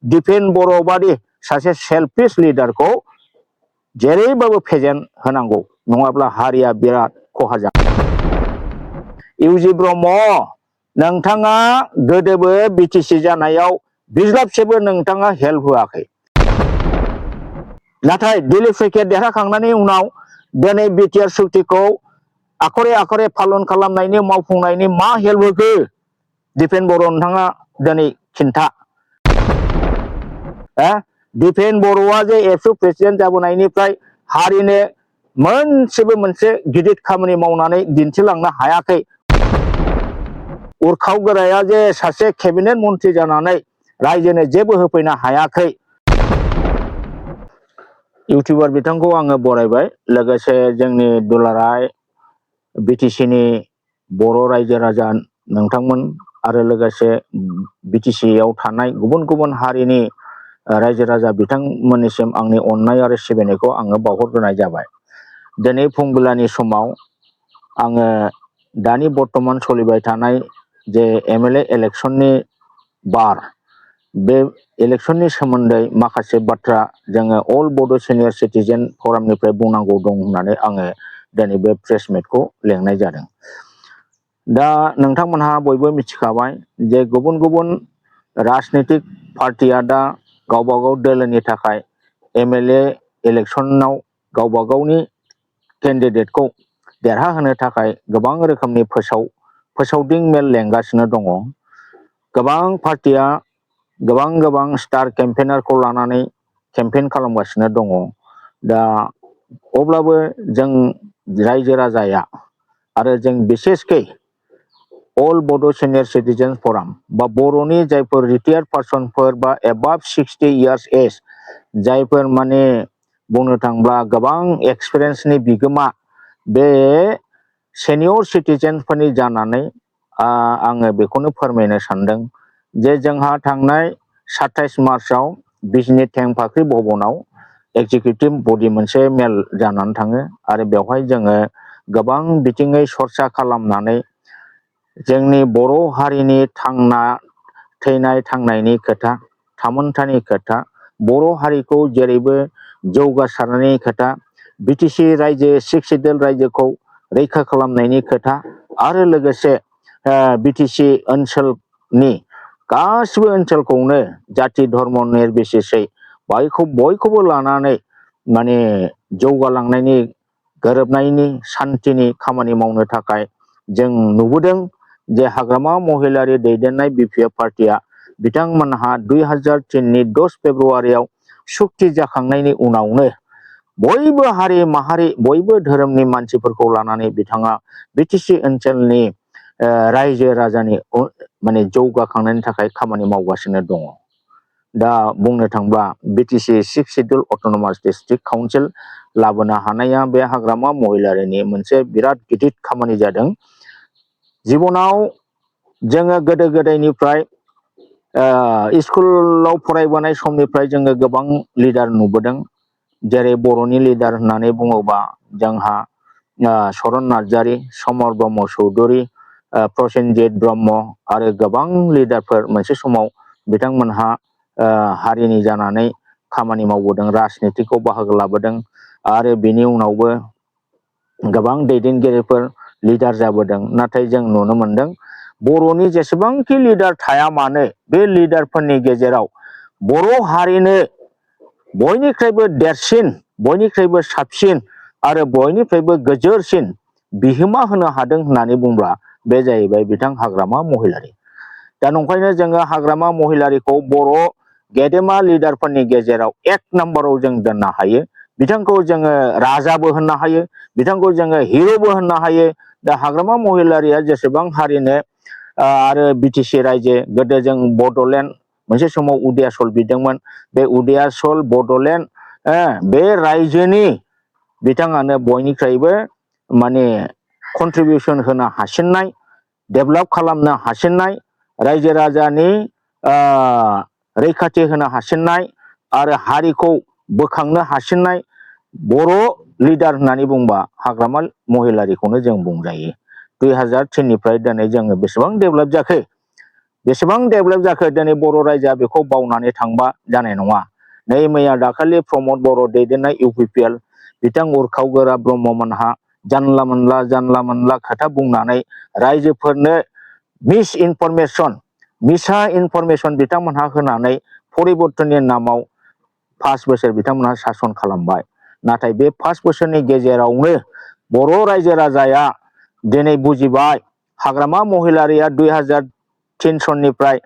दिपेन बर' बादि सासे सेल्फिश लिडारखौ जेरैबाबो फेजेन होनांगौ नङाब्ला हारिया बिराद खहा जागोन। इउजि ब्रह्म नोंथाङा गोदोबो बिटिसि जानायाव बिज्लाबसेबो नोंथाङा हेल्प होआखै। नाथाय दिलीप सैखिया देरहाखांनायनि उनाव दिनै बिटिआर सुक्तिखौ आखरे आखरे पालन खालामनायनि मावफुंनायनि मा हेल्प होखो दिपेन बर' नोंथाङा दिनै खिन्था। दिपेन बर'आ जे एबसु प्रेसिडेन्ट जाबोनायनिफ्राय हारिनो मोनसेबो मोनसे गिदिर खामानि मावनानै दिन्थिलांनो हायाखै। उरखाव गोराया जे सासे केबिनेट मन्त्रि जानानै रायजोनो जेबो होफैनो हायाखै। इउटिउबार बिथांखौ आङो बरायबाय, लोगोसे जोंनि दुलाराय बिटिसिनि बर' रायजो राजा नोंथांमोन आरो लोगोसे बिटिसिआव थानाय गुबुन गुबुन हारिनि रायजो राजा बिथांमोननिसिम आंनि अननाय आरो सिबिनायखौ आङो बावहरग्रोनाय जाबाय। दिनै फुंबिलानि समाव आङो दानि बर्तमान सोलिबाय थानाय जे एमएलए इलेक्शननि बार, बे इलेक्शननि सोमोन्दै माखासे बाथ्रा जोङो अल बड' सिनियर सिटिजेन फरामनिफ्राय बुंनांगौ दं होननानै आङो दिनै बे प्रेस मिटखौ लेंनाय जादों। दा नोंथांमोनहा बयबो मिथिखाबाय जे गुबुन गुबुन राजनितिक पार्टिया दा गावबा गाव दोलोनि थाखाय एमएलए इलेक्शनाव गावबा गावनि केन्डिडेटखौ देरहाहोनो थाखाय गोबां रोखोमनि फोसावदिं मेल लेंगासिनो दङ। गोबां पार्टिया गोबां स्टार केम्पेनारखौ लानानै केम्पेन खालामगासिनो दङ। दा अब्लाबो जों रायजो राजाया आरो जों बिसेसकै अल बड' सिनियर सिटिजेन फराम बा बर'नि जायफोर रिटायार्ड पार्सनफोर बा एबाभ 60 इयार्स एज, जायफोर माने बुंनो थांब्ला गोबां एक्सपिरियेन्सनि बिगोमा, बे सेनियर सिटिजेनफोरनि जानानै आङो बेखौनो फोरमायनो सानदों जे जोंहा थांनाय 27 मार्चआव बिजनि थेंफाख्रि भबनाव एक्जिकिउटिभ बडि मोनसे मेल जानानै थाङो आरो बेवहाय जोङो गोबां बिथिङै सरसा खालामनानै जोंनि बर' हारिनि थैनाय थांनायनि खोथा, थामोनथानि खोथा, बर' हारिखौ जेरैबो जौगासारनायनि खोथा, बिटिसि रायजो 6 सिडुल रायजोखौ रैखा खालामनायनि खोथा आरो लोगोसे बिटिसि ओनसोलनि गासिबो ओनसोलखौनो जाति धर्म निर्बिसेसै बयखौबो लानानै माने जौगालांनायनि, गोरोबनायनि, सान्थिनि खामानि मावनो थाखाय जों नुबोदों जे हाग्रामा महिलारि दैदेननाय बिपिएफ पार्टिया बिथांमोनहा 2003नि 10 फेब्रुआरियाव सुक्ति जाखांनायनि उनावनो बयबो हारि माहारि बयबो धोरोमनि मानसिफोरखौ लानानै बिथाङा बिटिसि ओनसोलनि रायजो राजानि माने जौगाखांनायनि थाखाय खामानि मावगासिनो दङ। दा बुंनो थांब्ला BTC 6 schedule autonomous district council लाबोनो हानाया बे हाग्रामा महिलारिनि मोनसे बिराद गिदिर खामानि जादों। जिबनाव जोङो गोदो गोदायनिफ्राय स्कुलाव फरायबोनाय समनिफ्राय जोङो गोबां लिडार नुबोदों। जेरै बर'नि लिडार होननानै बुङोबा जोंहा चरन नार्जारि, समर ब्रह्म चौधुरि, प्रसेनजित ब्रह्म आरो गोबां लिडारफोर मोनसे समाव बिथांमोनहा हारिनि जानानै खामानि मावबोदों, राजनितिखौ बाहागो लाबोदों आरो बेनि उनावबो गोबां दैदेनगिरिफोर लिडार जाबोदों। नाथाय जों नुनो मोनदों बर'नि जेसेबांखि लिडार थाया मानो बे लिडारफोरनि गेजेराव बर' हारिनो बयनिख्रुइबो देरसिन, बयनिख्रुइबो साबसिन आरो बयनिख्रुइबो गोजोरसिन बिहोमा होनो हादों होननानै बुंब्ला बे जाहैबाय बिथां हाग्रामा महिलारि। दा नंखायनो जोङो हाग्रामा महिलारिखौ बर' गेदेमा लिडारफोरनि गेजेराव 1 नाम्बाराव जों दोननो हायो। बिथांखौ जोङो राजाबो होननो हायो, बिथांखौ जोङो हिर'बो होननो हायो। दा हाग्रामा महिलारिया जेसेबां हारिनो आरो बिटिसि रायजो, गोदो जों बड'लेण्ड मोनसे समाव उदियासल बिदोंमोन, बे उदियासल बड'लेण्ड बे रायजोनि बिथाङानो बयनिख्रुइबो माने कन्ट्रिबिउसन होनो हासिननाय, डेभेलप खालामनो हासिननाय, रायजो राजानि रैखाथि होनो हासिननाय आरो हारिखौ बोखांनो हासिननाय बर' लिडार होननानै बुंबा हाग्रामा महिलारिखौनो जों बुंजायो। 2003निफ्राय दिनै जोङो बेसेबां डेभेलप जाखो बेसेबां डेभेलप जाखो दिनै बर' रायजोआ बेखौ बावनानै थांबा जानाय नङा। नै मैया दाखालि प्रमद बर' दैदेननाय UPPL बिथां उरखाव गोरा ब्रह्ममोनहा जानला मोनला खोथा बुंनानै रायजोफोरनो मिस मिसा इनफरमेसन बिथांमोनहा होनानै परिबर्तननि नामाव 5 बोसोर बिथांमोनहा सासन खालामबाय। नाथाय बे 5 बोसोरनि गेजेरावनो बर' रायजो राजाया दिनै बुजिबाय हाग्रामा महिलारिया 2003 सननिफ्राय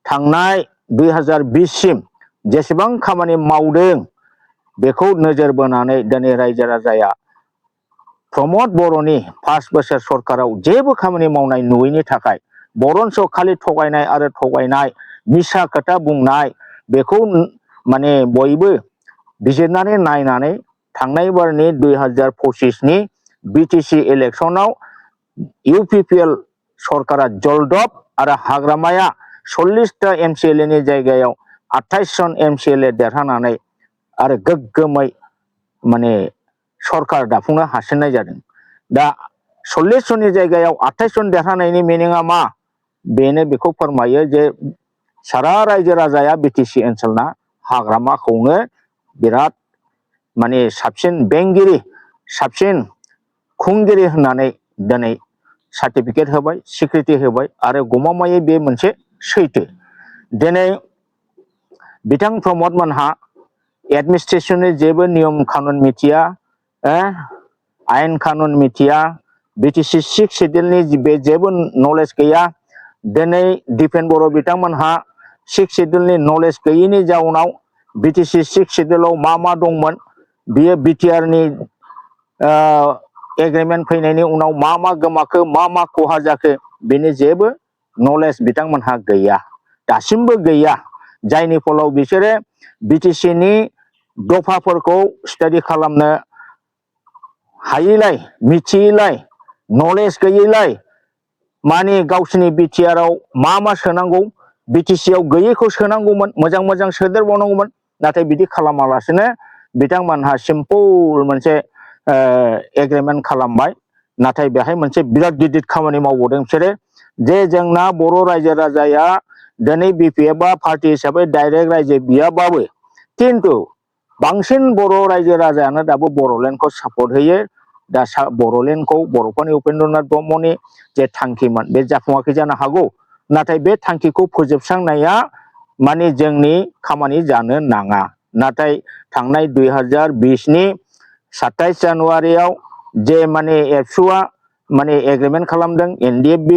थांनाय 2020 सिम जेसेबां खामानि मावदों बेखौ नोजोर बोनानै दिनै रायजो राजाया प्रमद बर'नि 5 बोसोर सरकाराव जेबो खामानि मावनाय नुयैनि थाखाय बरन्स खालि थगायनाय आरो थगायनाय मिसा खोथा बुंनाय बेखौ माने बयबो बिजिरनानै नायनानै थांनाय बारनि 2025 नि BTC इलेक्शनाव UPPL सरकारा जलदब आरो हाग्रामाया 40टा MCLA नि जायगायाव 28 जन MCLA देरहानानै आरो गोग्गोमै माने सरकार दाफुंनो हासिननाय जादों। दा 40 जननि जायगायाव 28 जन देरहानायनि मिनिङा मा? बेनो बेखौ फोरमायो जे सारा रायजो राजाया BTC ओनसोलना हाग्रामाखौनो बिराद माने साबसिन बेंगिरि साबसिन खुंगिरि होननानै दिनै सार्टिफिकेट होबाय, स्वीकृति होबाय आरो गमामायै बे मोनसे सैथो। दिनै बिथां प्रमद मोनहा एडमिनिस्ट्रेशननि जेबो नियम कानुन मिथिया, आयेन कानुन मिथिया, BTC 6 शेड्यूलनि बे जेबो नलेज गैया। दिनै दिपेन बर' बिथांमोनहा 6 शेड्यूलनि नलेज गैयैनि जाउनाव BTC 6 शेड्यूलाव मा दंमोन बियो BTR नि एग्रिमेन्ट फैनायनि उनाव मा गोमाखो मा खहा जाखो बेनि जेबो नलेज बिथांमोनहा गैया, दासिमबो गैया। जायनि फलाव बिसोरो BTC नि दफाफोरखौ स्टाडि खालामनो हायैलाय, मिथियैलाय, नलेज गैयैलाय माने गावसिनि BTR आव मा सोनांगौ BTC आव गैयैखौ सोनांगौमोन, मोजां सोदेरबावनांगौमोन। नाथाय बिदि खालामालासिनो बिथांमोनहा सिम्पल मोनसे एग्रिमेन्ट खालामबाय। नाथाय बेहाय मोनसे बिराद गिदिर खामानि मावबावदों बिसोरो जे जोंना बर' रायजो राजाया दिनै BPF आ पार्टी हिसाबै डाइरेक्ट रायजो बियाबाबो किन्तु बांसिन बर' रायजो राजायानो दाबो बर'लेण्डखौ सापर्ट होयो। दा बर'लेण्डखौ बड'फा उपेन्द्रनाथ ब्रह्मनि जे थांखिमोन बे जाफुङाखै जानो हागौ। नाथाय बे थांखिखौ फोजोबस्रांनाया माने जोंनि खामानि जानो नाङा। नाथाय थांनाय 2020 नि 27 जानुवारियाव जे माने एबसुआ माने एग्रिमेन्ट खालामदों NDFB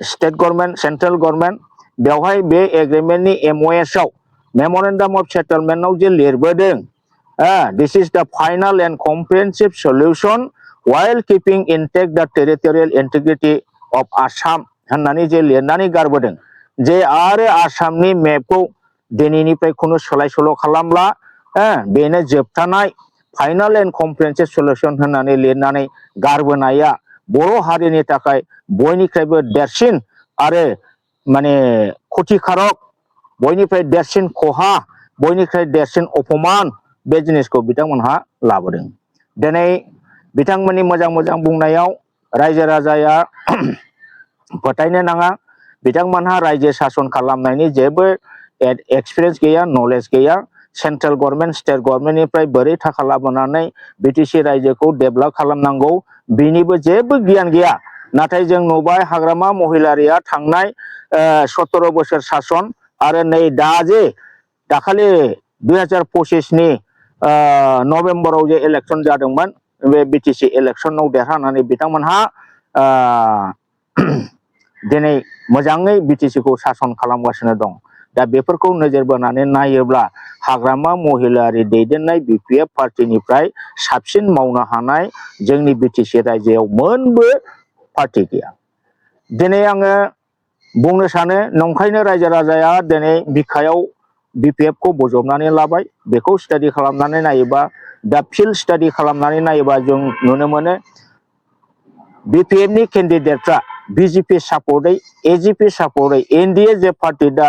state government Central government बेवहाय बे एग्रिमेन्टनि MOS आव मेमोरेन्डाम अफ सेटलमेन्टआव जे लिरबोदों दिस इज द final and comprehensive solution while keeping intact the territorial integrity of Assam होननानै जे लिरनानै गारबोदों जे आरो आसामनि मेपखौ दिनैनिफ्राय खुनु सोलाय सोल' खालामला, बेनो जोबथानाय फाइनल एंड कम्प्रिहेंसिव सल्यूशन होननानै लिरनानै गारबोनाया बर' हारिनि थाखाय बयनिख्रुइबो देरसिन आरो माने खतिकारक, बयनिफ्राय देरसिन खहा, बयनिख्रुइ देरसिन अपमान बे जिनिसखौ बिथांमोनहा लाबोदों। दिनै बिथांमोननि मोजां बुंनायाव रायजो राजाया फोथायनो नाङा। बिथांमोनहा रायजो सासन खालामनायनि जेबो एक्सपिरियेन्स गैया, नलेज गैया। सेंट्रेल गभर्नमेन्ट स्टेट गभर्नमेन्टनिफ्राय बोरै थाखा लाबोनानै BTC रायजोखौ डेभेलप खालामनांगौ बिनिबो जेबो गियान गैया। नाथाय जों नुबाय हाग्रामा महिलारिया थांनाय 17 बोसोर सासन आरो नै दा जे दाखालि 2025 नि नभेम्बराव जे इलेक्शन जादोंमोन बे BTC इलेक्शनाव देरहानानै बिथांमोनहा दिनै मोजाङै BTC खौ सासन खालामगासिनो दं। दा बेफोरखौ नोजोर बोनानै नायोब्ला हाग्रामा महिलारि दैदेननाय BPF पार्टीनिफ्राय साबसिन मावनो हानाय जोंनि BTC रायजोआव मोनबो पार्टी गैया। दिनै आङो बुंनो सानो नंखायनो रायजो राजाया दिनै बिखायाव BPF खौ बजबनानै लाबाय। बेखौ स्टाडि खालामनानै नायोबा दा फिल्ड स्टाडि खालामनानै नायोबा जों नुनो मोनो BPF नि केन्डिडेटफ्रा BJP सापर्टै AGP सापर्टै NDA जे पार्टी दा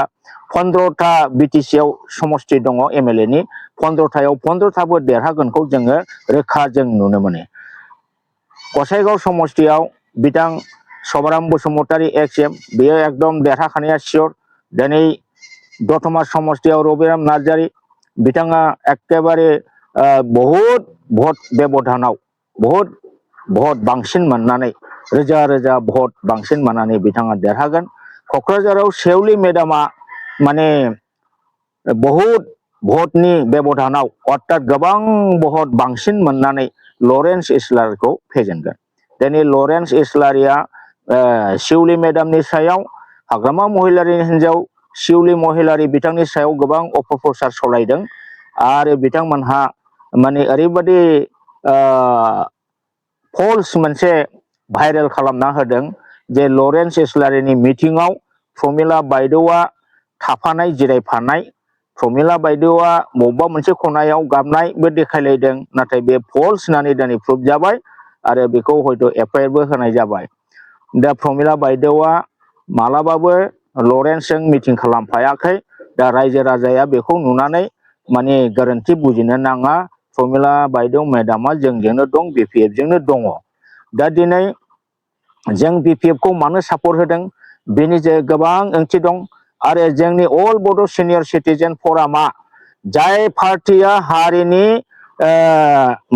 15था BTC आव समष्टि दङ MLA नि 15थायाव 15थाबो देरहागोनखौ जोङो रोखा जों नुनो मोनो। गसाइगाव समष्टियाव बिथां सभाराम बसुमतारी एक्सएम बेयो एकदम देरहाखानाया सियर दिनै दतमा समष्टियाव रबिराम नार्जारी बिथाङा एकेबारे बहुत भट बेबधानाव बहुत भट बांसिन मोननानै रोजा रोजा भट बांसिन मोननानै बिथाङा देरहागोन क'क्राझाराव सेवली मेडामा माने बहुत भटनि बेबधानाव अर्थात गोबां भट बांसिन मोननानै लरेन्स इस्लारिखौ फेजेनगोन दिनै लरेन्स इस्लारिया सेवली मेडामनि सायाव हाग्रामा महिलारिनि हिन्जाव सेवली महिलारि बिथांनि सायाव गोबां अपप्रचार सालायदों आरो बिथांमोनहा माने ओरैबायदि फल्स मोनसे भाइरेल खालामना होदों जे लरेन्स इस्लारिनि मिटिंआव प्रमिला बायद'आ थाफानाय जिरायफानाय प्रमिला बायद'आ बबेबा मोनसे खनायाव गाबनायबो देखायलायदों नाथाय बे फल्स होननानै दिनै प्रुफ जाबाय आरो बेखौ हयथ' एफआइआरबो होनाय जाबाय दा प्रमिला बायद'आ मालाबाबो लरेन्सजों मिटिं खालामफायाखै दा रायजो राजाया बेखौ नुनानै माने गोरोन्थि बुजिनो नाङा प्रमिला बायद' मेडामा जोंजोंनो दं बिपिएफजोंनो दङ दा दिनै जों बिपिएफखौ मानो सापर्ट होदों बेनि जे गोबां ओंथि दं आरो जोंनि अल बड' सिनियर सिटिजेन फरामा जाय पार्टिया हारिनि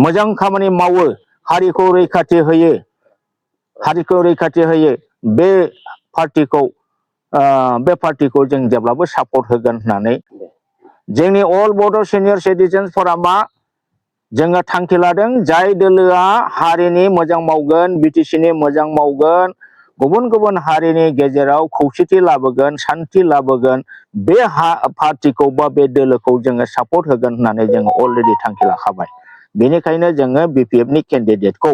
मोजां खामानि मावो हारिखौ रैखाथि होयो बे पार्टिखौ जों जेब्लाबो सापर्ट होगोन होननानै जोंनि अल बड' सिनियर सिटिजेन फरामा जोङो थांखि लादों जाय दोलोआ हारिनि मोजां मावगोन बिटिसिनि मोजां मावगोन गुबुन गुबुन हारिनि गेजेराव खौसेथि लाबोगोन शान्ति लाबोगोन बे पार्टिखौ बा बे दोलोखौ जोङो सापर्ट होगोन होननानै जोङो अलरेडि थांखि लाखाबाय बेनिखायनो जोङो बिपिएफनि केन्डिडेटखौ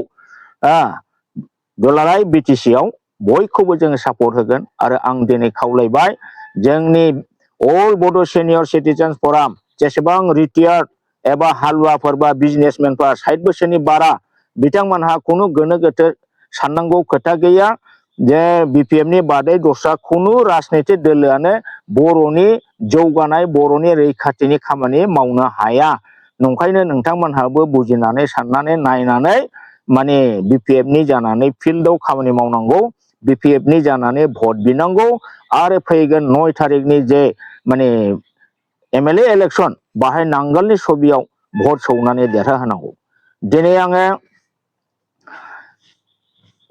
दुलाराय बिटिसिआव बयखौबो जोङो सापर्ट होगोन आरो आं दिनै खावलायबाय जोंनि अल बड' सिनियर सिटिजेन फराम जेसेबां रिटायार्ड एबा हालुवाफोर बा बिजनेसमेनफोरा 60 बोसोरनि बारा बिथांमोनहा खुनु गोनो गोथो साननांगौ खोथा गैया जे बिपिएफनि बादै दस्रा खुनु राजनितिक दोलोआनो बर'नि जौगानाय बर'नि रैखाथिनि खामानि मावनो हाया नंखायनो नोंथांमोनहाबो बुजिनानै साननानै नायनानै माने बिपिएफनि जानानै फिल्डआव खामानि मावनांगौ बिपिएफनि जानानै भट बिनांगौ आरो फैगोन 9 थारिखनि जे माने एमएलए इलेक्शन बाहाय नांगोलनि सबियाव भट सौनानै देरहाहोनांगौ दिनै आङो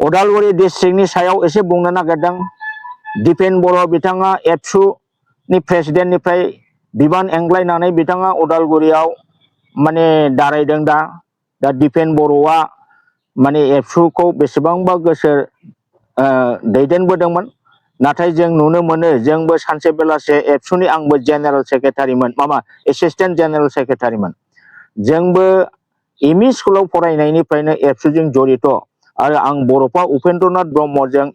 उदालगुरि डिस्ट्रिक्टनि सायाव एसे बुंनो नागिरदों दिपेन बर' बिथाङा एबसुनि प्रेसिडेन्टनिफ्राय बिबान एंग्लायनानै बिथाङा उदालगुरियाव माने दारायदों दा दिपेन बर'आ माने एबसुखौ बेसेबांबा गोसो दैदेनबोदोंमोन नाथाय जों नुनो मोनो जोंबो सानसे बेलासे एबसुनि आंबो जेनेरेल सेक्रेटारिमोन एसिस्टेन्ट जेनेरेल सेक्रेटारिमोन जोंबो एमइ स्कुलाव फरायनायनिफ्रायनो एबसुजों जड़ित आरो आं बर'फा उपेन्द्रनाथ ब्रह्मजों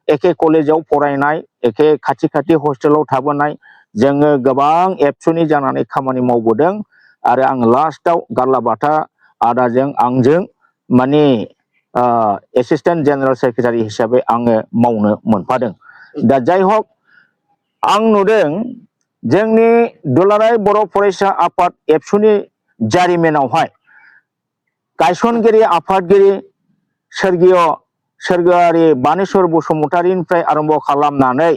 एखे कलेजाव फरायनाय एखे खाथि खाथि हस्टेलाव थाबोनाय जोङो गोबां एबसुनि जानानै खामानि मावबोदों आरो आं लास्टआव गारलाबाथा आदाजों आंजों माने एसिस्टेन्ट जेनेरेल सेक्रेटारि हिसाबै आङो मावनो मोनफादों दा जाय हक आं नुदों जोंनि दुलाराय बर' फरायसा आफाद एबसुनि जारिमिनावहाय गायसनगिरि आफादगिरि सोरगोआरि बानेश्वर बसुमतारिनिफ्राय आरम्भ खालामनानै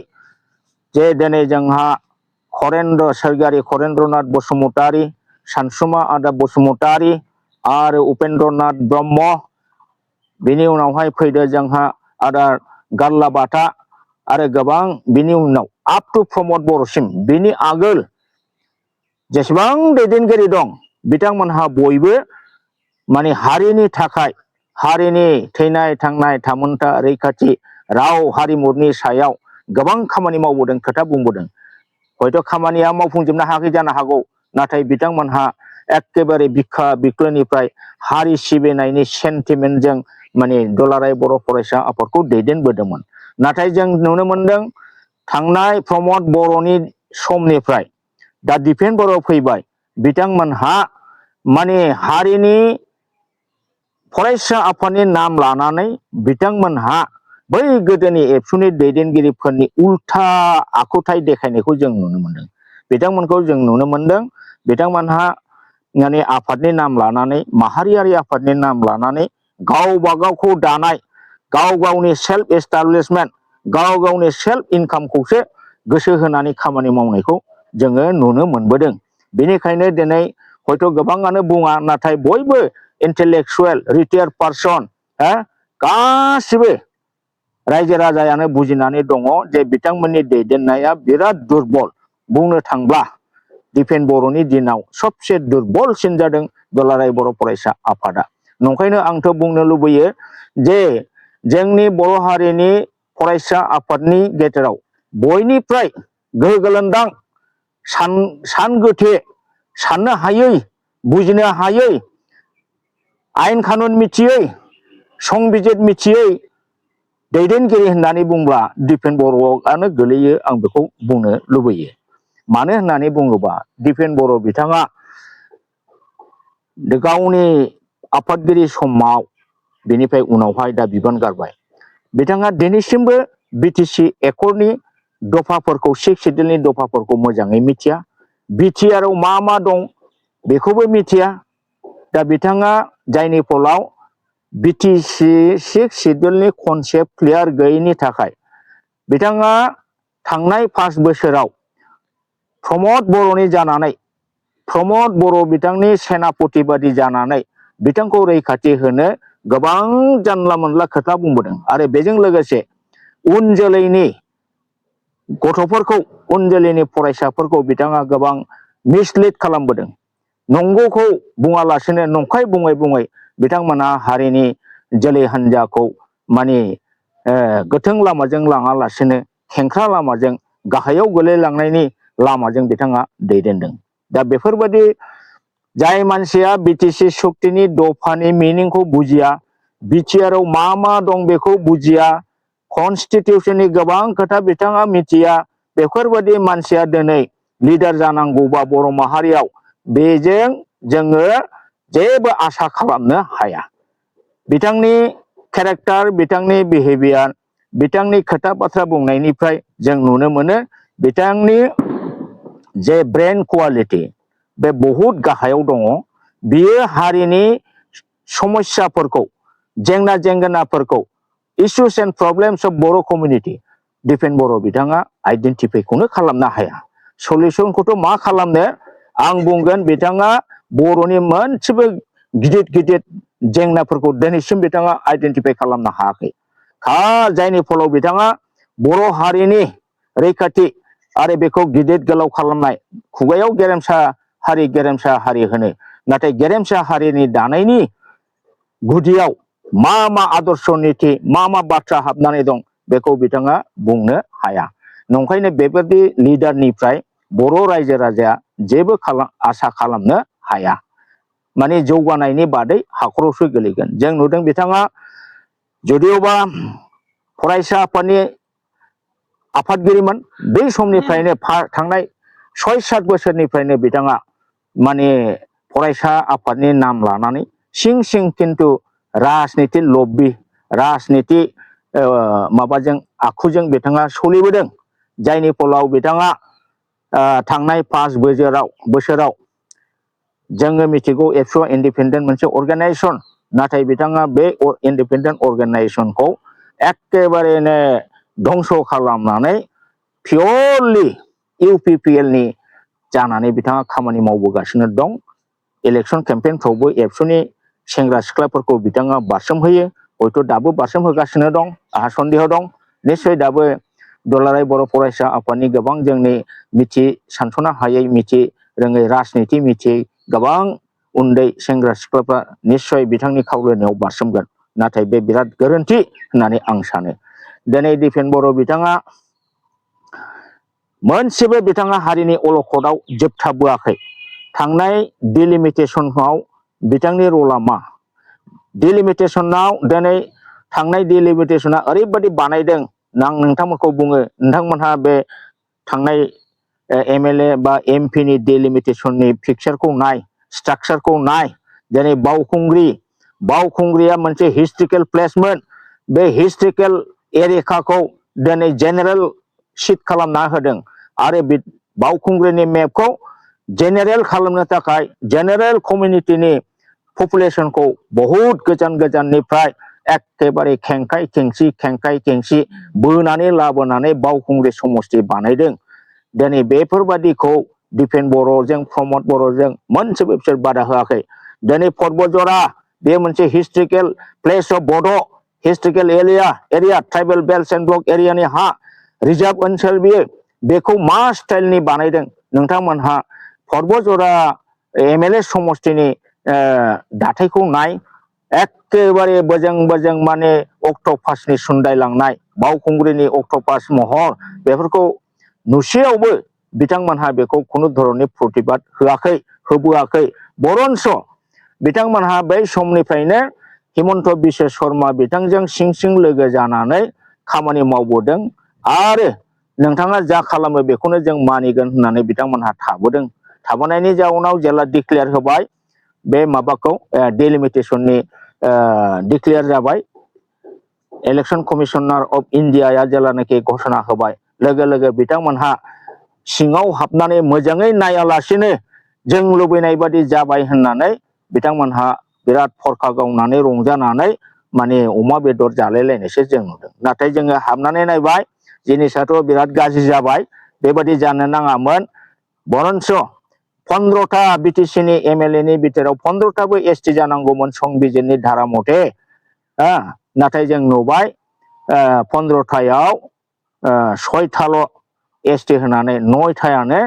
जे दिनै जोंहा सोरगोआरि खरेन्द्रनाथ बसुमतारि सानसुमा आदा बसुमतारि आरो उपेन्द्रनाथ ब्रह्म बिनि उनावहाय फैदो जोंहा आदा गारलाबाथा आरो गोबां बिनि उनाव आप टु प्रमद बर'सिम बिनि आगोल जेसेबां दैदेनगिरि दं बिथांमोनहा बयबो माने हारिनि थाखाय हारिनि थैनाय थांनाय थामोनथा रैखाथि राव हारिमुनि सायाव गोबां खामानि मावबोदों खोथा बुंबोदों हयथ' खामानिया मावफुंजोबनो हायाखै जानो हागौ नाथाय बिथांमोनहा एखेबारे बिखा बिख्लोनिफ्राय हारि सिबिनायनि सेन्टिमेन्टजों माने दुलाराय बर' फरायसा आफादखौ दैदेनबोदोंमोन नाथाय जों नुनो मोनदों थांनाय प्रमद बर'नि समनिफ्राय दा दिपेन बर' फैबाय बिथांमोनहा माने हारिनि फरायसा आफादनि नाम लानानै बिथांमोनहा बै गोदोनि एबसुनि दैदेनगिरिफोरनि उल्था आखुथाय देखायनायखौ जों नुनो मोनदों बिथांमोनखौ जों नुनो मोनदों बिथांमोनहा माने आफादनि नाम लानानै माहारियारि आफादनि नाम लानानै गावबा गावखौ दानाय गाव गावनि सेल्फ एस्टाब्लिशमेन्ट गाव गावनि सेल्फ इनकामखौसो गोसो होनानै खामानि मावनायखौ जोङो नुनो मोनबोदों। बेनिखायनो दिनै हयथ' गोबाङानो बुङा, नाथाय बयबो इन्टेलेक्सुवेल रिटायार्ड पार्सन गासिबो रायजो राजायानो बुजिनानै दङ जे बिथांमोननि दैदेननाया बिराद दुरबल। बुंनो थांब्ला दिपेन बर'नि दिनाव सबसे दुरबलसिन जादों दुलाराय बर' फरायसा आफादा। नंखायनो आंथ' बुंनो लुबैयो जे जोंनि बर' हारिनि फरायसा आफादनि गेजेराव बयनिफ्राय गोहो गोलोन्दां सान गोथे साननो हायै बुजिनो हायै आयेन कानुन मिथियै संबिजित मिथियै दैदेनगिरि होननानै बुंब्ला दिपेन बर'आनो गोलैयो, आं बेखौ बुंनो लुबैयो। मानो होननानै बुङोबा दिपेन बर' बिथाङा गावनि आफादगिरि समाव बेनिफ्राय उनावहाय दा बिबान गारबाय। बिथाङा दिनैसिमबो बिटिसि एकर्डनि दफाफोरखौ 6 सिडिउलनि दफाफोरखौ मोजाङै मिथिया। बिटिआरआव मा मा दं बेखौबो मिथिया। दा बिथाङा जायनि फलाव बिटिसि 6 सिडिउलनि कनसेप्ट क्लियार गैयैनि थाखाय बिथाङा थांनाय 5 बोसोराव प्रमद बर'नि जानानै प्रमद बर' बिथांनि सेनापति बादि जानानै बिथांखौ रैखाथि होनो गोबां जानला मोनला खोथा बुंबोदों। आरो बेजों लोगोसे उन जोलैनि गथ'फोरखौ उन जोलैनि फरायसाफोरखौ बिथाङा गोबां मिसलिड खालामबोदों। नंगौखौ बुङालासेनो नंखाय बुङै बुङै बिथांमोना हारिनि जोलै हान्जाखौ माने गोथों लामाजों लाङालासेनो खेंख्रा लामाजों गाहायाव गोलैलांनायनि लामाजों बिथाङा दैदेनदों। दा बेफोरबायदि जाय मानसिया बिटिसि सक्तिनि दफानि मिनिंखौ बुजिया, बिटिआरआव मा मा दं बेखौ बुजिया, कनस्टिटिउसननि गोबां खोथा बिथाङा मिथिया, बेफोरबायदि मानसिया दिनै लिडार जानांगौबा बर' माहारियाव बेजों जोङो जेबो आसा खालामनो हाया। बिथांनि केरेक्टार, बिथांनि बिहेभियार, बिथांनि खोथा बाथ्रा बुंनायनिफ्राय जों नुनो मोनो बिथांनि जे ब्रेन क्वालिटि बे बहुद गाहायाव दङ। बियो हारिनि समस्याफोरखौ जेंना जेंगोनाफोरखौ issues and problems of Bodo' community Dipen Bodo' बिथाङा आइडेन्टिफाइखौनो खालामनो हाया। सलिउसनखौथ' मा खालामनो, आं बुंगोन बिथाङा बर'नि मोनसेबो गिदिर गिदिर जेंनाफोरखौ दिनैसिम बिथाङा आइडेन्टिफाइ खालामनो हायाखै। जायनि फलाव बिथाङा बर' हारिनि रैखाथि आरो बेखौ गिदिर गोलाव खालामनाय, खुगायाव गेरेमसा हारि होनो, नाथाय गेरेमसा हारिनि दानायनि गुदियाव मा मा आदर्श निति मा मा बाथ्रा हाबनानै दं बेखौ बिथाङा बुंनो हाया। नंखायनो बेबायदि लिडारनिफ्राय बर' रायजो राजाया जेबो आसा खालामनो हाया। माने जौगानायनि बादै हाखरावसो गोलैगोन। जों नुदों बिथाङा जुदिअबा फरायसा आफादनि आफादगिरिमोन, बै समनिफ्रायनो थांनाय 6-7 बोसोरनिफ्रायनो बिथाङा माने फरायसा आफादनि नाम लानानै सिं सिं खिन्थु राजनिति लब्बि राजनिति माबाजों आखुजों बिथाङा सोलिबोदों। जायनि फलाव बिथाङा थांनाय 5 बोसोराव जोङो मिथिगौ एबसुआ इन्डिपेन्डेन्ट मोनसे अर्गानाइजेसन, नाथाय बिथाङा बे इन्डिपेन्डेन्ट अर्गानाइजेसनखौ एखेबारेनो धंस खालामनानै पियरलि इउपिपिएलनि जानानै बिथाङा खामानि मावबोगासिनो दं। इलेक्सन केम्पेइनफ्रावबो एबसुनि सेंग्रा सिख्लाफोरखौ बिथाङा बारसोमहोयो, हयथ' दाबो बारसोमहोगासिनो दं, आंहा सन्देह दं। निस्सय दाबो दुलाराय बर' फरायसा आफादनि गोबां जोंनि मिथि सानस'नो हायै, मिथि रोङै, राजनिति मिथियै गोबां उन्दै सेंग्रा सिख्लाफ्रा निस्सय बिथांनि खावलायनायाव बारसोमगोन। नाथाय बे बिराद गोरोन्थि होननानै आं सानो। दिनै दिपेन बर' बिथाङा मोनसेबो बिथाङा हारिनि अलखदाव जोबथाबोआखै। थांनाय डिलिमिटेसनाव बिथांनि रला मा? डिलिमिटेसनाव दिनै थांनाय डिलिमिटेसना ओरैबायदि बानायदों, आं नोंथांमोनखौ बुङो, नोंथांमोनहा बे थांनाय एमएलए बा एमपिनि डिलिमिटेसननि पिक्सारखौ नाय, स्ट्राक्चारखौ नाय। दिनै बावखुंग्रिया मोनसे हिस्ट्रिकेल प्लेसमोन। बे हिस्ट्रिकेल एरियाखौ दिनै जेनेरेल सिट खालामना होदों आरो बावखुंग्रिनि मेपखौ जेनेरेल खालामनो थाखाय जेनेरेल कमिउनिटिनि पपुलेसनखौ बहुद गोजान गोजाननिफ्राय एखेबारे खेंखाय खेंसि बोनानै लाबोनानै बावखुंग्रि समष्टि बानायदों। दिनै बेफोरबादिखौ दिपेन बर'जों प्रमद बर'जों मोनसेबो बिसोर बादा होआखै। दिनै पर्बतजरा बे मोनसे हिस्ट्रिकेल प्लेस अफ बड' historical area tribal belt and block एरियानि हा रिजार्भ ओनसोल बियो बेखौ मा स्टाइलनि बानायदों नोंथांमोनहा पर्बतजरा एमएलए समष्टिनि दाथायखौ नाय एखेबारे बोजों माने अक्ट'पासनि सुन्दायलांनाय बावखुंग्रिनि अक्ट'पास महर बेफोरखौ नुसेयावबो बिथांमोनहा बेखौ खुनु धरननि प्रतिबाद होआखै होबोआखै बरन्स बिथांमोनहा बै समनिफ्रायनो हिमन्त बिश्व शर्मा बिथांजों सिं लोगो जानानै खामानि मावबोदों आरो नोंथाङा जा खालामो बेखौनो जों मानिगोन होननानै बिथांमोनहा थाबोदों। थाबोनायनि जाउनाव जेला डिक्लेयार होबाय बे माबाखौ डिलिमिटेसननि डिक्लेयार जाबाय इलेक्शन कमिशनार अफ इन्डियाया जेलानाखि घोषणा होबाय लोगो लोगो बिथांमोनहा सिङाव हाबनानै मोजाङै नायालासेनो जों लुबैनाय बादि जाबाय होननानै बिथांमोनहा बिराद फरखा गावनानै रंजानानै माने अमा बेदर जालायलायनायसो जों नुदों। नाथाय जोङो हाबनानै नायबाय जिनिसाथ' बिराद गाज्रि जाबाय बेबादि जानो नाङामोन बरन्स 15टा बिटिसिनि एमएलए बिथोराव 15टाबो एसटि जानांगौमोन संबिजिरनि धारा मथे नाथाय जों नुबाय 15टायाव 6टाल' एसटि होनानै 9टायानो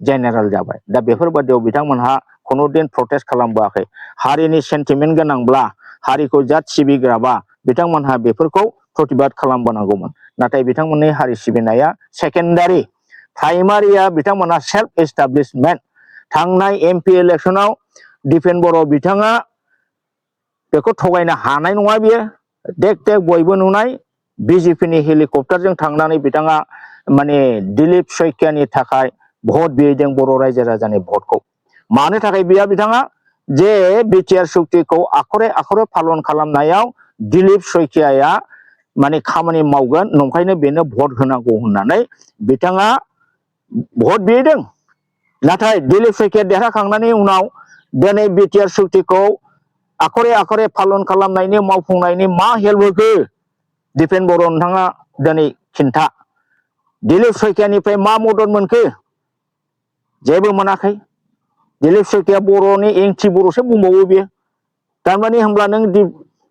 जेनेरेल जाबाय। दा बेफोरबादियाव बिथांमोनहा खुनु दिन प्रटेस्ट खालामबोआखै। हारिनि सेन्टिमेन्ट गोनांब्ला हारिखौ जात सिबिग्राबा बिथांमोनहा बेफोरखौ प्रतिबाद खालामबोनांगौमोन। नाथाय बिथांमोननि हारि सिबिनाया सेकेन्डारि प्राइमारिया बिथांमोनहा सेल्फ एस्टाब्लिशमेन्ट थांनाय एमपि इलेक्शनाव दिपेन बर' बिथाङा बेखौ थगायनो हानाय नङा बियो देख बयबो नुनाय बिजेपिनि हेलिकप्टारजों थांनानै बिथाङा माने दिलीप सैखियानि थाखाय भट बिहैदों बर' रायजो राजानि भटखौ मानो थाखाय बिया बिथाङा जे बिटिआर सुक्तिखौ आखरे पालन खालामनायाव दिलीप सैखियाया माने खामानि मावगोन नंखायनो बेनो भट होनांगौ होननानै बिथाङा भट बिहैदों। नाथाय दिलीप सैखिया देरहाखांनायनि उनाव दिनै बिटिआर सुक्तिखौ आखरे पालन खालामनायनि मावफुंनायनि मा हेल्प होखो दिपेन बर' नोंथाङा दिनै खिन्था दिलीप सैखियानिफ्राय मा मदद मोनखो जेबो मोनाखै। दिलीप सैखिया बर'नि एंटि बर'सो बुंबावो बियो थारमाने होमब्ला नों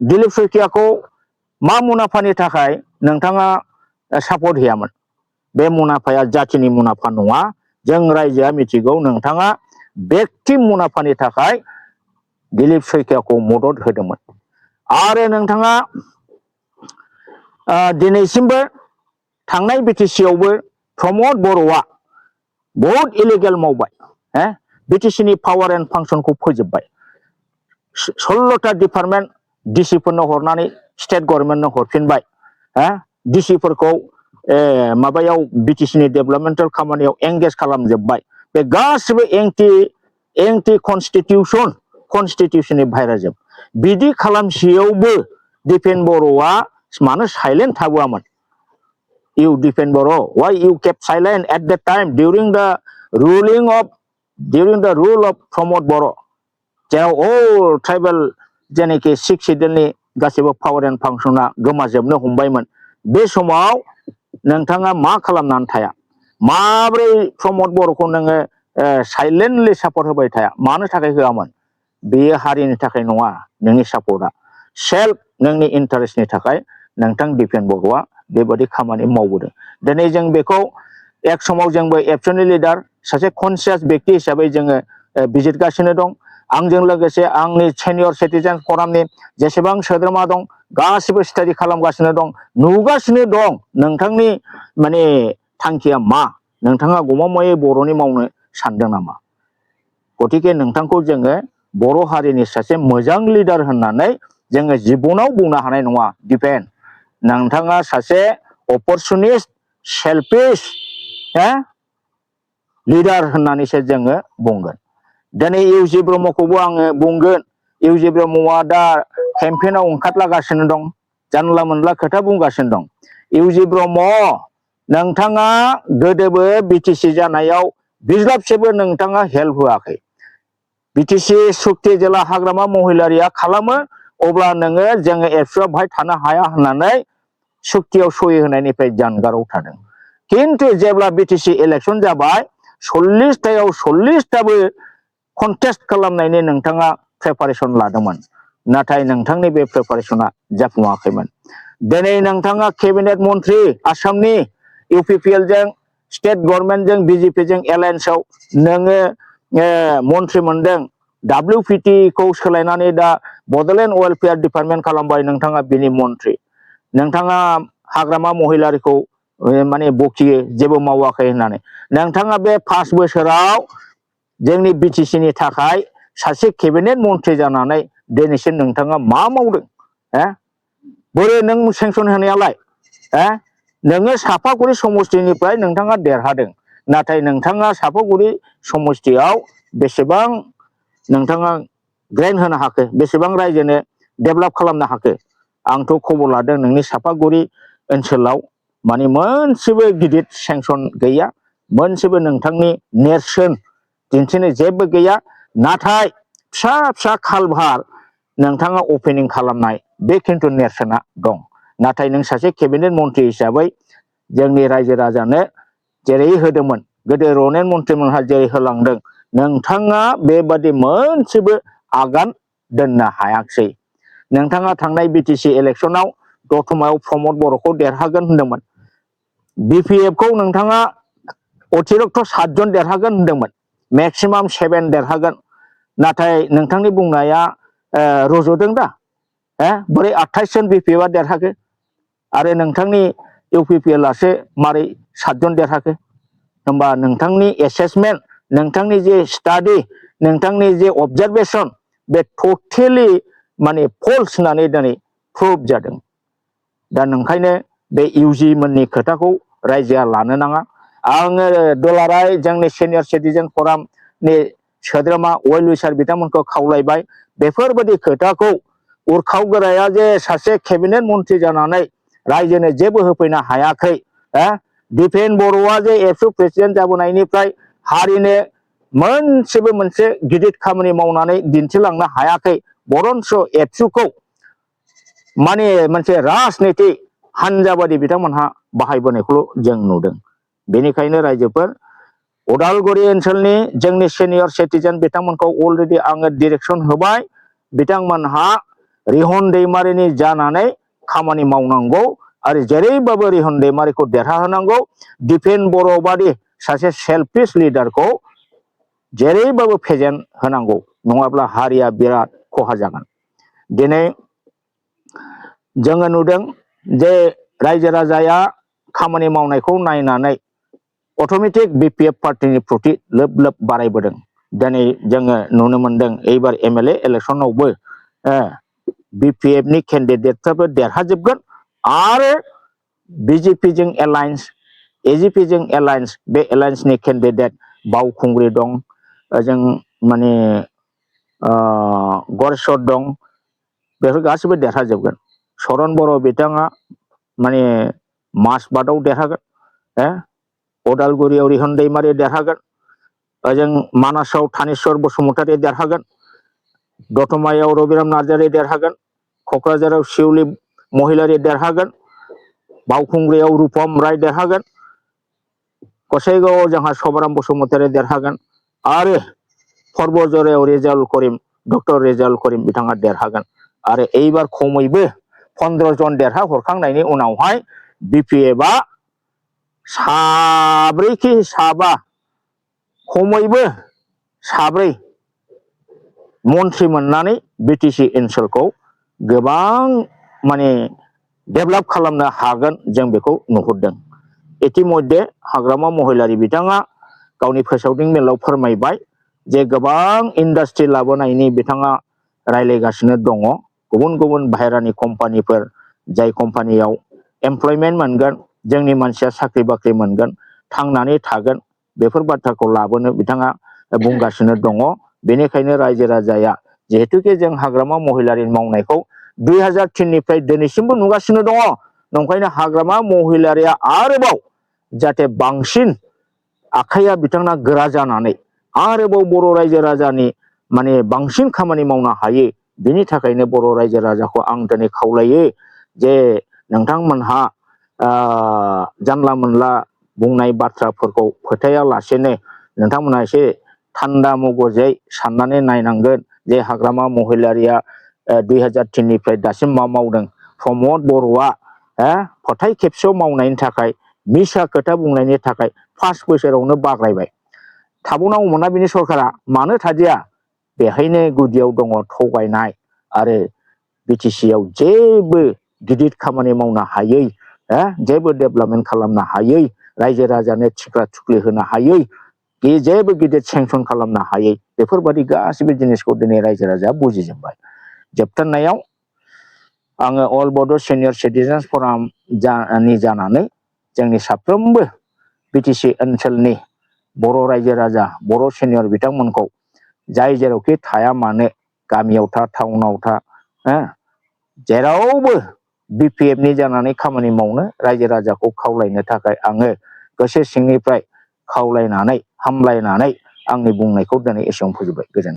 दिलीप सैखियाखौ मा मुलाम्फानि थाखाय नोंथाङा सापर्ट होयामोन बे मुलाम्फाया जाथिनि मुलाम्फा नङा जों रायजोआ मिथिगौ नोंथाङा व्यक्ति मुलाम्फानि थाखाय दिलीप सैखियाखौ मदद होदोंमोन आरो नोंथाङा दिनैसिमबो थांनाय बिटिसियावबो प्रमद बर'आ बहुत इलिगेल मावबाय बिटिसिनि पावार एन्ड फांसनखौ फोजोबबाय 16टा डिपार्टमेन्ट डिसिफोरनो हरनानै स्टेट गभर्नमेन्टनो हरफिनबाय डिसिफोरखौ माबायाव बिटिसिनि डेभेलपमेन्टेल खामानियाव एंगेज खालामजोबबाय बे गासिबो एंटि कनस्टिटिउसननि बाहेराजोब बिदि खालामसेयावबो दिपेन बर'आ मानो silent थाबोआमोन You Dipen Boro, why you kept silent at that time during the rule of Pramod Boro? जेराव all tribal जेनेखि 6 सिडुलनि गासैबो पावार एन्ड फांसना गोमाजोबनो हमबायमोन बे समाव नोंथाङा मा खालामनानै थाया माब्रै प्रमद बर'खौ नोङो साइलेन्टलि सापर्ट होबाय थाया मानो थाखाय होआमोन बेयो हारिनि थाखाय नङा नोंनि सापर्टआ सेल्फ नोंनि इन्टारेस्टनि थाखाय नोंथां दिपेन बर'आ बेबादि खामानि मावबोदों। दिनै जों बेखौ एक समाव जोंबो एबसुनि लिडार सासे कनसियास व्यक्ति हिसाबै जोङो बिजिरगासिनो दं आंजों लोगोसे आंनि सेनियर सिटिजेन फरामनि जेसेबां सोद्रोमा दं गासिबो स्टाडि खालामगासिनो दं नुगासिनो दं नोंथांनि माने थांखिया मा नोंथाङा गमामायै बर'नि मावनो सानदों नामा गतिके नोंथांखौ जोङो बर' हारिनि सासे मोजां लिडार होननानै जोङो जिबनाव बुंनो हानाय नङा दिपेन नोंथाङा सासे अपरचुनिस्ट सेल्फिश लिडार होननानैसो जोङो बुंगोन। दिनै इउजि ब्रह्मखौबो आङो बुंगोन इउजि ब्रह्मआ दा केम्पेइनाव ओंखारलागासिनो दं जानला मोनला खोथा बुंगासिनो दं इउजि ब्रह्म नोंथाङा गोदोबो बिटिसि जानायाव बिज्लाबसेबो नोंथाङा हेल्प होआखै बिटिसि सुक्ति जेला हाग्रामा महिलारिया खालामो अब्ला नोङो जोङो एबसुआ बाहाय थानो हाया होननानै सुक्तियाव सहि होनायनिफ्राय जानगाराव थादों। खिन्थु जेब्ला बिटिसि इलेक्सन जाबाय 40टायाव 40टाबो कन्टेस्ट खालामनायनि नोंथाङा प्रिपारेसन लादोंमोन, नाथाय नोंथांनि बे प्रिपारेसना जाफुङाखैमोन। दिनै नोंथाङा केबिनेट मन्त्रि आसामनि इउपिपिएल जों स्टेट गभर्नमेन्टजों बिजेपिजों एलायन्सआव नोङो मन्त्रि मोनदों। WPT खौ सोलायनानै दा बड'लेण्ड वेलफेयार डिपार्टमेन्ट खालामबाय, नोंथाङा बिनि मन्त्रि। नोंथाङा हाग्रामा महिलारिखौ माने बखियो जेबो मावाखै होननानै। नोंथाङा बे 5 बोसोराव जोंनि बिटिसिनि थाखाय सासे केबिनेट मन्त्रि जानानै दिनैसिम नोंथाङा मा मावदों? बोरै नों सेंसन होनायालाय? नोङो सापागुरि समष्टिनिफ्राय नोंथाङा देरहादों, नाथाय नोंथाङा सापागुरि समष्टियाव बेसेबां नोंथाङा ग्रेन्ट होनो हाखो, बेसेबां रायजोनो डेभेलप खालामनो हाखो? आंथ' खबर लादों नोंनि सापागुरि ओनसोलाव माने मोनसेबो गिदिर सेंसन गैया, मोनसेबो नोंथांनि नेरसोन दिन्थिनो जेबो गैया। नाथाय फिसा फिसा कालभार नोंथाङा अपेनिं खालामनाय बे खिन्थु नेरसोना दं। नाथाय नों सासे केबिनेट मन्त्रि हिसाबै जोंनि रायजो राजानो जेरै होदोंमोन, गोदो रनेन मन्त्रिमोनहा जेरै होलांदों, नोंथाङा बेबादि मोनसेबो आगान दोननो हायाखिसै। नोंथाङा थांनाय बिटिसि इलेक्सनाव दतमायाव प्रमद बर'खौ देरहागोन होनदोंमोन। बिपिएफखौ नोंथाङा अतिरिक्त 7 जन देरहागोन होनदोंमोन, मेक्सिमाम 7 देरहागोन। नाथाय नोंथांनि बुंनाया रज'दों दा? बोरै 28 जन बिपिएफआ देरहाखो आरो नोंथांनि इउपिपिएलआसो मारै 7 जन देरहाखो? होमबा नोंथांनि एसेसमेन्ट, नोंथांनि जे स्टाडि, नोंथांनि जे अबजारभेसन बे टटेलि माने फल्स होननानै दिनै प्रुभ जादों। दा नोंखायनो बे इउजि मोननि खोथाखौ रायजोआ लानो नाङा। आङो दुलाराय जोंनि सिनियर सिटिजेन फरामनि सोद्रोमा वेल उइसार बिथांमोनखौ खावलायबाय, बेफोरबायदि खोथाखौ उरखाव गोराया जे सासे केबिनेट मन्त्रि जानानै रायजोनो जेबो होफैनो हायाखै, दिपेन बर'आ जे एबसु प्रेसिडेन्ट जाबोनायनिफ्राय हारिनो मोनसेबो मोनसे गिदिर खामानि मावनानै दिन्थिलांनो हायाखै, बरन्स एबसुखौ माने मोनसे राजनितिक हानजा बादि बिथांमोनहा बाहायबोनायखौल' जों नुदों। बेनिखायनो रायजोफोर, उदालगुरि ओनसोलनि जोंनि सिनियर सिटिजेन बिथांमोनखौ अलरेडि आङो डिरेक्सन होबाय। बिथांमोनहा रिहन दैमारिनि जानानै खामानि मावनांगौ आरो जेरैबाबो रिहन दैमारिखौ देरहाहोनांगौ। दिपेन बर' बादि सासे सेल्फिश लिडारखौ जेरैबाबो फेजेन होनांगौ, नङाब्ला हारिया बिराद खहा जागोन। दिनै जोङो नुदों जे रायजो राजाया खामानि मावनायखौ नायनानै अट'मेटिक बिपिएफ पार्टिनि प्रति लोब लोब बारायबोदों। दिनै जोङो नुनो मोनदों एबार एमएलए इलेक्सनावबो बिपिएफनि केन्डिडेटफ्राबो देरहाजोबगोन आरो बिजेपिजों एलायन्स, एजिपिजों एलायन्स, बे एलायन्सनि केन्डिडेट बावखुंग्रि दं, जों माने गरेस्वर दं, बेफोर गासैबो देरहाजोबगोन। सरन बर' बिथाङा माने मासबादआव देरहागोन, उदालगुरियाव रिहन दैमारि देरहागोन, ओजों मानासाव थानेस्वर बसुमतारी देरहागोन, दतमायाव रबिराम नार्जारी देरहागोन, क'क्राझाराव शिउलि महिलारी देरहागोन, बावखुंग्रियाव रुपम राय देरहागोन, गसाइगावआव जोंहा सभाराम बसुमतारी देरहागोन आरो पर्बजरायाव रेजाउल करिम, डक्टर रेजाउल करिम बिथाङा देरहागोन। आरो एबार खमैबो 15 जन देरहाहरखांनायनि उनावहाय बिपिएफआ 7 कि 7 खमैबो 7 मन्त्रि मोननानै बिटिसि ओनसोलखौ गोबां माने डेभेलप खालामनो हागोन, जों बेखौ नुहुरदों। इतिमध्ये हाग्रामा महिलारी बिथाङा गावनि फोसावदिं मेलाव फोरमायबाय जे गोबां इन्डास्ट्रि लाबोनायनि बिथाङा रायज्लायगासिनो दङ। गुबुन गुबुन बाहेरानि कम्पानिफोर, जाय कम्पानियाव एमप्लयमेन्ट मोनगोन, जोंनि मानसिया साख्रि बाख्रि मोनगोन, थांनानै थागोन, बेफोर बाथ्राखौ लाबोनो बिथाङा बुंगासिनो दङ। बेनिखायनो रायजो राजाया जिहेतुके जों हाग्रामा महिलारिनि मावनायखौ 2003 निफ्राय दिनैसिमबो नुगासिनो दङ, नंखायनो हाग्रामा महिलारिया आरोबाव जाहाथे बांसिन आखाइया बिथांना गोरा जानानै आरोबाव बर' रायजो राजानि माने बांसिन खामानि मावनो हायो, बिनि थाखायनो बर' रायजो राजाखौ आं दिनै खावलायो जे नोंथांमोनहा जानला मोनला बुंनाय बाथ्राफोरखौ फोथायालासेनो नोंथांमोनहा एसे थान्दा मगजै साननानै नायनांगोन जे हाग्रामा महिलारिया 2003निफ्राय दासिम मा मावदों। प्रमद बर'आ फोथाय खेबसेयाव मावनायनि थाखाय मिसा खोथा बुंनायनि थाखाय 5 बोसोरावनो बाग्रायबाय। थाबावनांगौमोनना बिनि सरकारा, मानो थादिया? बेहायनो गुदियाव दङ थगायनाय आरो बिटिसिआव जेबो गिदिर खामानि मावनो हायै, जेबो डेभेलपमेन्ट खालामनो हायै, रायजो राजानो थिख्रा थुख्लि होनो हायै, जेबो गिदिर सेंसन खालामनो हायै, बेफोरबायदि गासिबो जिनिसखौ दिनै रायजो राजाया बुजिजोब्बाय। जोबथारनायाव आङो अल बड' सिनियर सिटिजेन्स फराम जानानै जोंनि साफ्रोमबो बिटिसि ओनसोलनि बर' रायजो राजा, बर' सिनियर बिथांमोनखौ जाय जेरावखि थाया मानो, गामियाव था, टाउनाव था, जेरावबो बिपिएफनि जानानै खामानि मावनो रायजो राजाखौ खावलायनो थाखाय आङो गोसो सिंनिफ्राय खावलायनानै हामलायनानै आंनि बुंनायखौ दिनै एसेयावनो फोजोबबाय। गोजोन्थों।